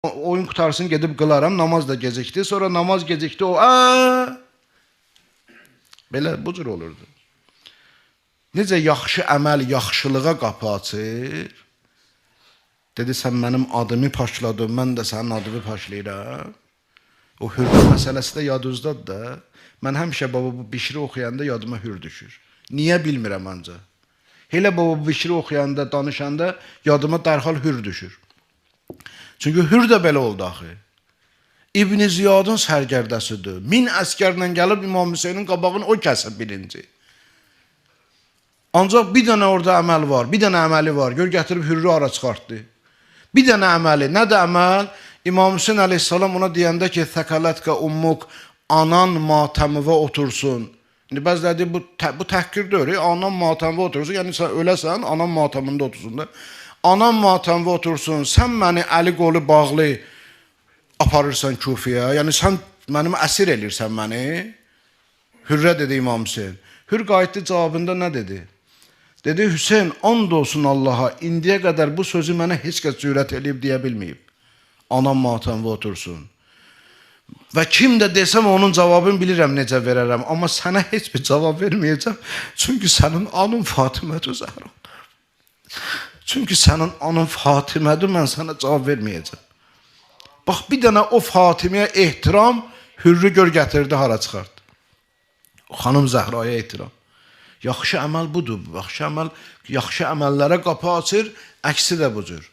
Oyun qutarsın gedib qılaram, namaz da gecikdi. Sonra namaz gecikdi, o belə bu cür olurdu. Necə yaxşı əməl yaxşılığa qapı açır. Dedi sən mənim adımı paşladın, mən də sənin adını paşlayıram. O hürrə məsələsi də yadınızdadır da. Mən həmişə baba bu Bişri oxuyanda yadıma hür düşür. Niyə bilmirəm ancaq. Elə baba bu Bişri oxuyanda, danışanda yadıma dərhal hür düşür. Çünki hür də belə oldu axı. İbn Ziyadın sərgərdəsidir. 1000 əskərlə gəlib İmam Hüseynin qabağını o kəsib birinci. Ancaq bir dənə orada əməl var, bir dənə əməli var. Gör gətirib Hürrü ara çıxartdı. Bir dənə əməli, nə də əməl? İmam Hüseyn əleyhissalam ona deyəndə ki, "Thəkələtkə ummuk", anan matəmivə otursun. İndi bəziləri deyir, bu təhqir deyil, anan matəmivə otursun. Yəni sən öləsən, anan matəmində otursun da. Anan matəmivə otursun, sən məni əli qolu bağlı aparırsan Kufiyə. Yəni sən mənim əsir elirsən məni. Hürrə dedi İmam Hüseyn. Hür qayıtdı cavabında nə dedi? Dedi Hüseyn and olsun Allaha, indiyə qədər bu sözü mənə heç kəs cürət eləyib deyə bilməyib. Anam matəmdə otursun. Və kim də desəm onun cavabını bilirəm necə verərəm, amma sənə heç bir cavab verməyəcəm. Çünki sənin anın Fatimədir Zəhra. Çünki sənin anın Fatimədir, mən sənə cavab verməyəcəm. Bax bir dənə o Fatiməyə ehtiram Hürrü gör gətirdi hara çıxartdı. O xanım Zəhraya ehtiram. Yaxşı əməl budur. Yaxşı əməl yaxşı əməllərə qapı açır, əksi də bu cür.